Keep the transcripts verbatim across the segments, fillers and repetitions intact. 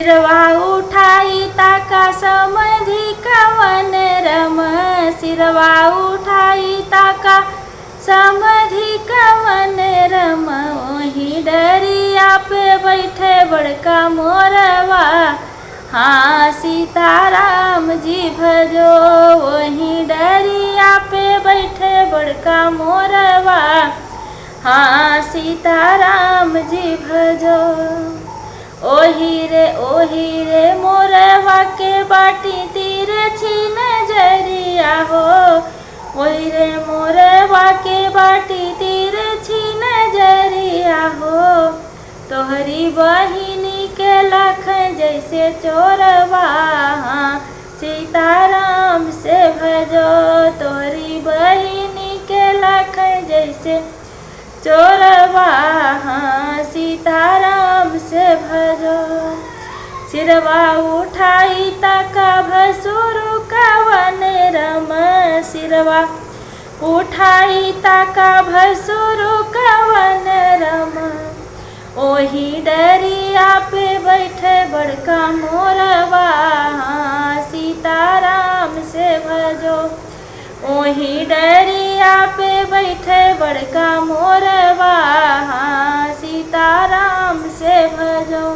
सिरवा उठाई ताका समधी कवन रम, सिरवा उठाई ताका समधी कवन रम। ओही डरिया पे बैठे बड़का मोरवा, हाँ सीताराम जी भजो। ओही डरिया पे बैठे बड़का मोरवा, हाँ सीताराम जी भजो। ओही रे, ओही रे मोरवा के बाटी तिरछी नजरिया हो। ओही रे मोरवा के बाटी तिरछी नजरिया हो। तोहरी बहिनी के लख जैसे चोरवा, हाँ सीताराम से भजो। तोहरी बहिनी के लख जैसे चोरवा, हाँ सीताराम से भजो। सिरवा उठाई ताका भसुरु कवन रम, सिरवा उठाई ताका भसुरु कवन रम। ओही डरिया पे बैठे बड़का मोरवा, हाँ सीताराम से भजो। ओही डरिया पे बैठे बड़का मोरवा, हाँ सीताराम से भजो।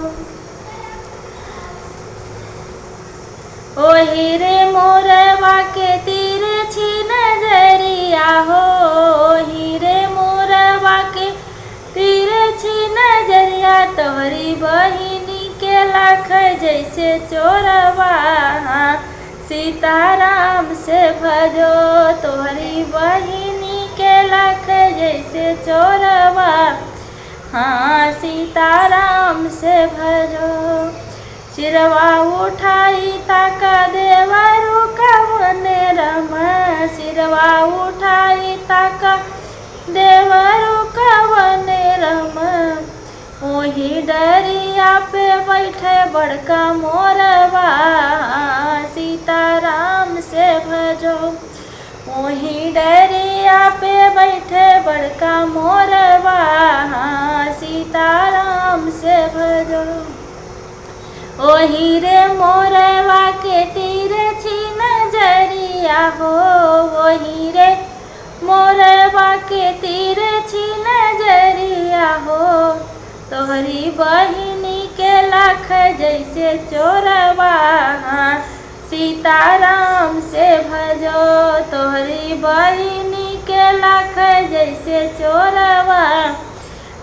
ओही रे मोरवा के तिरछी नजरिया हो, ओही रे मोरवा के तिरछी नजरिया। तोहरी बहिनी के लख जैसे चोरवा, हाँ सीताराम से भजो। तोहरी बहिनी के लख जैसे चोरवा, हाँ सीताराम से भजो। सिरवा उठाई ताका देवरु कवन रम, सिरवा उठाई ताका देवरु कवन रम। ओही डरिया पे बैठे बड़का मोरवा, सीताराम से भजो। ओही डरिया पे बैठे बड़का मोरवा, सीताराम से भजो। ओही रे मोरवा के तिरछी नजरिया हो, ओही रे मोरवा के तिरछी नजरिया हो। तोहरी बहिनी के लख जैसे चोरवा, सीताराम से भजो। तोहरी बहिनी के लख जैसे चोरवा,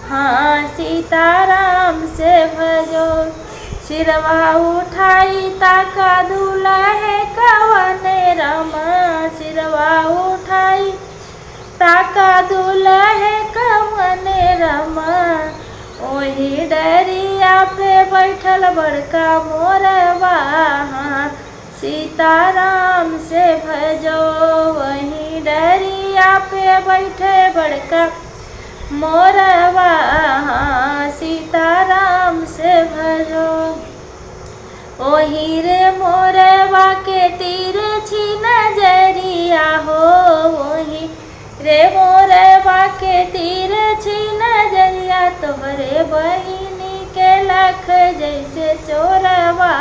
हाँ सीताराम से भजो। सिरवा उठाई ताका दुलहे कवन रम, सिरवा उठाई ताका दुलहे कवन रम। ओही डरिया पे बैठल बड़का मोरवा, हाँ सीताराम से भजो। वही डरिया पे बैठे बड़का मोरवा, हाँ सीताराम से भजो। ओही रे मोरवा के तिरछी नजरिया हो, ओही रे मोरवा के तिरछी नजरिया। तोहरे बहिनी के लख जैसे चोरवा,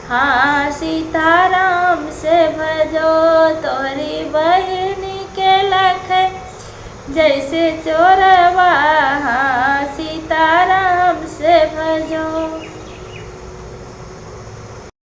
हाँ सीताराम से भजो। तोहरी बहिनी के लख जैसे चोरवा, हाँ सीताराम से भजो।